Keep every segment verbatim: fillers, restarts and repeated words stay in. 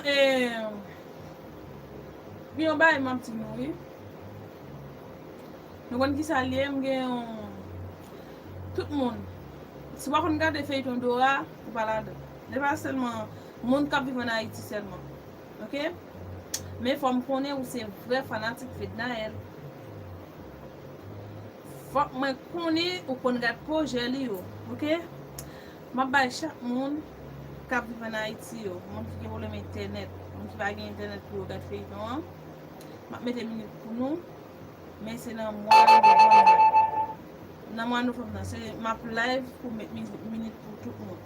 E, gen yon bagay m ap di nou, wi. Nou konn ki sa l ye, m gen yon, tout moun. Si w pa konn gade feyton Dora, ou pa ladan. Se pa sèlman moun k ap viv ann Ayiti sèlman. Oke? Men fò m konnen ou se vrè fanatik Fednaelle. Fòk mwen konnen ou konn gad pwojè li yo, oke? M ap bay chak moun k ap viv ann Ayiti yo, moun ki gen pwoblèm entènèt, moun ki pa gen entènèt pou yo gad feyton an, m ap mete minit pou nou, men se nan mwa novanm nan. Nan mwa novanm nan, se, m ap live pou met mi-, minit pou tout moun.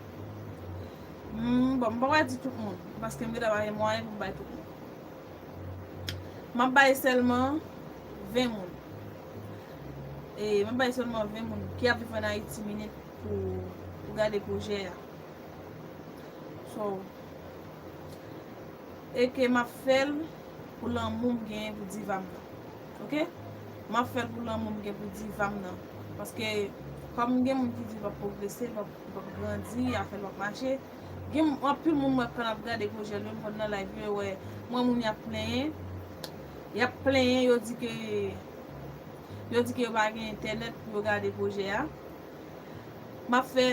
Hmm, bon, m pa pral di tout moun, paske m gentan pa gen mwayen pou m bay tout moun. M ap bay sèlman ven moun. E, m ap bay sèlman ven moun ki ap viv ann Ayiti minit pou, pou gade pwojè a. So, e ke m ap fè l pou lanmou m genyen pou diva m nan. Oke? M ap fè l pou lanmou m gen pou diva m nan. Paske, kòm gen moun ki di l p ap pwogrese, l p ap, l p ap grandi, afè l p ap mache, gen anpil moun mwen konn ap gade pwojè l yo, m konn nan live yo, wè, m wè moun y ap plenyen. Y ap plenyen, yo di ke, yo di ke yo pa gen entènèt pou yo gade pwojè a. M ap fè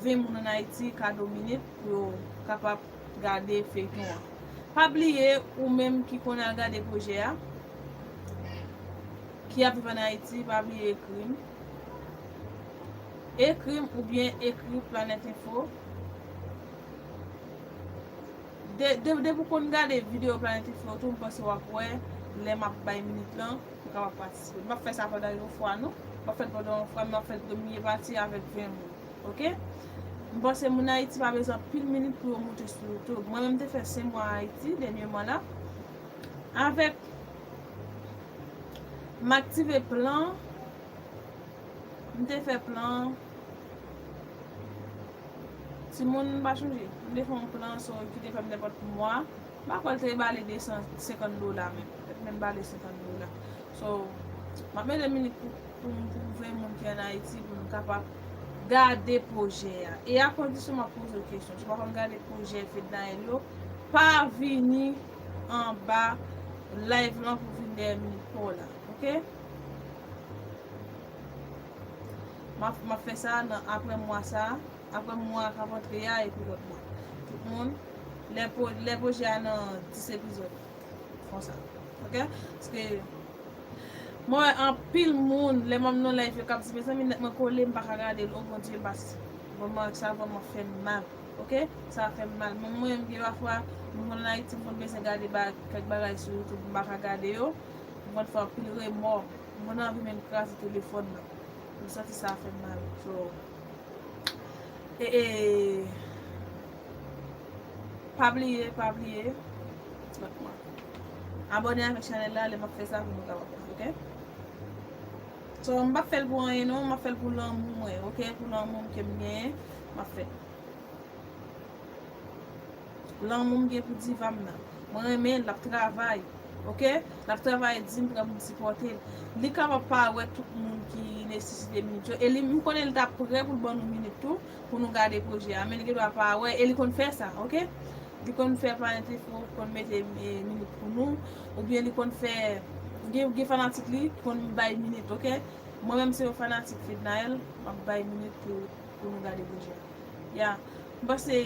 ven moun ann Ayiti kado minit pou yo kapab gade feyton an. Pa bliye, ou menm ki konn al gade pwojè a, ki ap viv ann Ayiti, pa bliye ekri m. Ekri m oubyen ekri Planet Info. De, de, depi w konn gade videyo Planet Info tou, m panse w ap wè lè m ap bay minit lan, ou kapab patisipe. M p ap fè sa pandan yon fwa, non. M p ap fè l pandan yon fwa, men m ap fè l premye pati avèk ven moun. Oke? M panse moun Ayiti pa bezwen anpil minit pou yo moute sou YouTube. Mwen menm, m te fè senk mwa Ayiti dènyèman la. Avèk, m aktive plan, m te fè plan. Timoun, m pa chonje. M te fè yon plan, so, ki te fè m nenpòt mwa. M pa kwè l te bale de san senkant dola menm. Petèt menm bale senkant dola. So, m ap mete minit pou, pou, pou ven moun ki ann Ayiti pou nou kapab gade pwojè a. E a kondisyon m ap poze w kesyon. Si w pa konn gade pwojè Fednaelle yo, pa vini anba live lan pou vin dèyè minit pa w la. Oke? M ap, m ap fè sa nan, apre mwa sa a, apre mwa k ap antre a, epi lòt mwa. Tout moun, lè pwo-, lè pwojè a nan dis epizòd, fon sa. Oke? Paske mwen wè anpil moun, lè m nan live yo k ap di, mezanmi, nèt mwen kole, m pa ka gade l. O Bondye, m pa si. Vrèman, sa vrèman fè m mal. Oke? Sa fè m mal. Men mwen, gen pafwa, m konn ann Ayiti, m konn bezwen gade ba-, kèk bagay sou YouTube, m pa ka gade yo. M konn fè anpil remò. M konn anvi menm kraze telefòn nan. M santi sa fè m mal. So, e, e, pa bliye, pa bliye. Abòne avèk chanèl la, lè m ap fè sa pou nou kapab wè, oke? So, m p ap fè l pou anyen non, m ap fè l pou lanmou mwen, oke? Pou lanmou m ke m genyen, m ap fè l. Lanmou m gen pou diva m nan. Mwen renmen l, l ap travay. Oke? L ap travay di m prè pou m sipòte l. Li kapab pa wè tout moun ki nesesite minit yo. E li, m konnen li t ap prè pou l ban nou minit tou, pou nou gade pwojè a. Men li gendwa pa wè, e li konn fè sa, oke? Li konn fè Planet Info, konn mete, e, minit pou nou. Oubyen li konn fè, gen, gen fanatik li, ki konn bay minit, oke? Mwen menm se yon fanatik Fednaelle, m ap bay minit pou, pou nou gade pwojè a. Ya, m panse,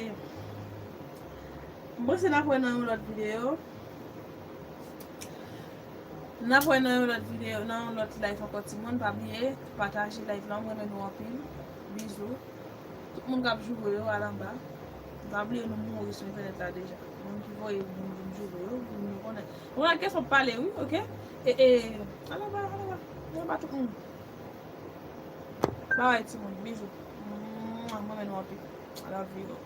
m panse n ap wè nan yon lòt videyo. N ap wè nan yon lòt videyo, nan yon lòt live ankò, timoun. Pa bliye, pataje live la, m renmen nou anpil. Bizou. Tout moun k ap joure yo, al anba. Pa bliye nou mouri sou entènèt la deja. Moun ki voye moun vin joure yo, moun yo konnen. Ou nan kesyon pale, wi, oke? E, e, al anba, al anba. Al anba tout moun. Bye bye, timoun. Bizou. Mwen renmen nou anpil. I love you.